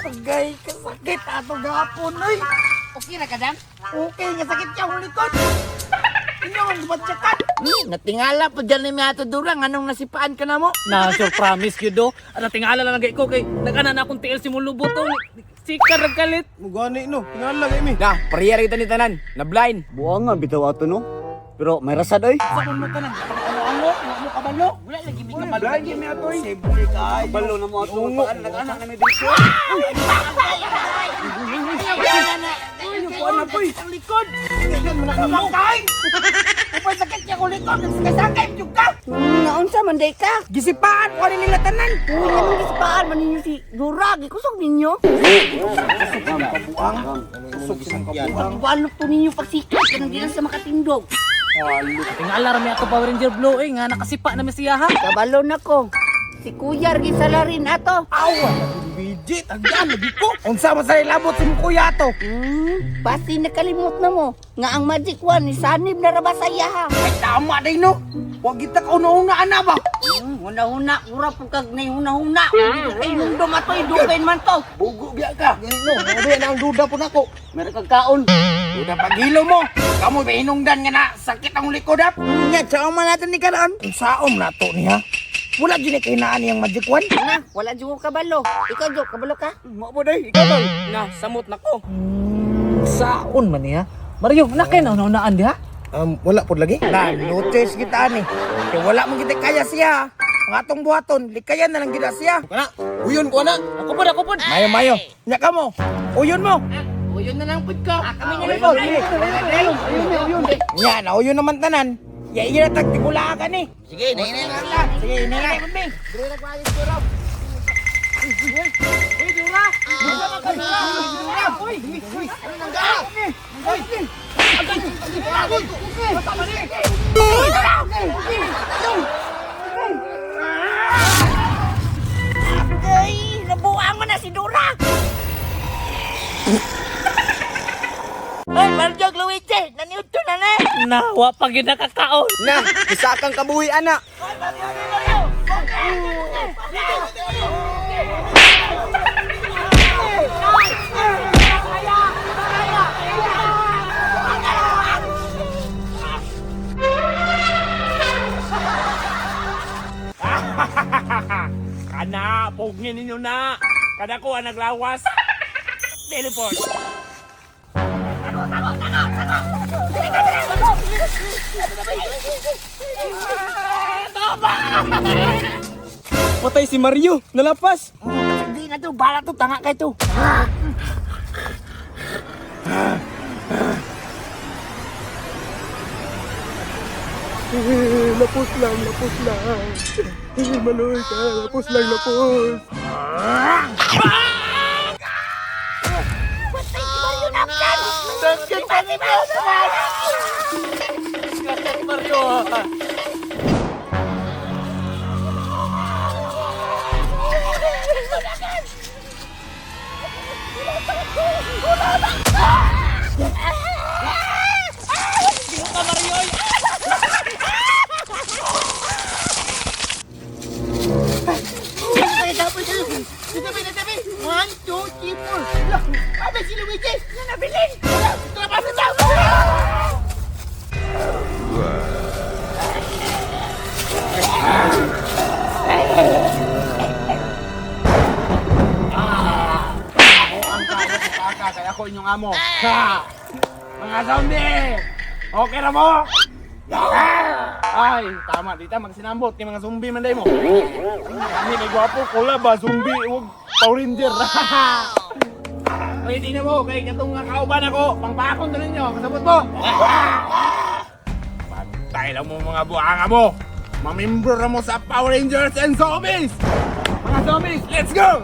Agay, kasakit ato gapon oy. Okay ra ka dam? Okay nga sakit niya akong likod. Inyo ang gumatsakan. Natingala po dyan ni ato durang anong nasipaan ka na mo? Na sure promise gyud do. Ana tingala lang gay ko kay nagana na akong TL si mulubot to. Sikar ra kalit. Mugani no, tingala kay mi. Na, prayer kita ni tanan. Na blind. Buang nga bitaw ato no. Pero may rasad oy. Sa mo tanan, ango-ango, wa mo kabalo. Wala lagi mi Wala blind mi atoy. Sibol kaayo. Balo na mo ato Ungo. paan nag-anak na mi dito. Kuan na boy. Ang likod. Tingnan mo na kamangkay. Upay sakit niya akong likod, nagsakay jud ka. Naunsa man day ka? Gisipaan ko ani nila tanan. Uy, anong gisipaan man ninyo si Dura, gikusog ninyo. Usog sa kabuang. Walok to ninyo pagsikat kanang di lang sa makatindog. Tingala ra mi ato Power Ranger Blue eh nga nakasipa na mi siya ha. Kabalo na ko. Si Kuya gi salarin ato. Awa, Biji, tagdaan lagi ko. Unsa man sa ilabot si mong kuya to? Basi nakalimot na mo nga ang magic one ni sanib na ra ba sa iya ha. Ay tama day no. Wa kita ka una-una ana ba? Huna-huna, ura po kag nay huna-huna. Ay nundom ato, dugain man to. Bugo biya ka. Gani no, mo na ang duda po nako. Meron kag kaon. Duda paghilo mo. Kamo ba hinungdan nga na sakit ang likod ap? Nya, sao man natin ni karon? Unsaon na to niya? Wala jud ni kahinaan niyang magic wand. Na, wala jud ko kabalo. Ikaw jo, kabalo ka? Mo po day, ikaw tol. Na, samot na ko. Saon man niya? Mario, na kay naunaan diha? Wala pod lagi. Na, no choice kita ani. Kay wala man kita kaya siya. Ang atong buhaton, likayan na lang gid siya. Kana, uyon ko na. Ako pod, ako pod. Mayo mayo. Nya kamo. Uyon mo. Uyon na lang pud ko. Kami na lang po. Nya, na uyon naman tanan. Ya iya na tagtibula ka ni. Sige, nainay na lang. Sige, inay na. Ay, nabuang man na si Dura. Ay, Mario Luigi, naniudto na na. Na, wa pa gyud nakakaon. Na, isa kang kabuhi ana. Kana, pugin ninyo na. Kada ko ang naglawas. Teleport. Patay si Mario, nalapas. Hindi na to, bala to, tanga kay to. Lapos lang, lapos lang. Maloy ka, lapos lang, lapos. Patay si Mario Napsan! Patay si Mario Napsan! Mario. One, two, three, four. Lah, Abay si Luigi, na nabilin. Wala, trabaho sa tao. Kaka, kaya ako inyong amo. Ha! Mga zombie! Okay na mo? Ay, tama. Dita, magsinambot kay mga zombie man day mo. Kami kay gwapo, kula ba? Zombie, huwag Power Ranger. Pwede na mo, kay katong nga kauban ako. Pangpakon to ninyo, kasabot mo. Pantay lang mo mga buhanga mo. Mamimbro na mo sa Power Rangers and Zombies! Mga zombies, let's go!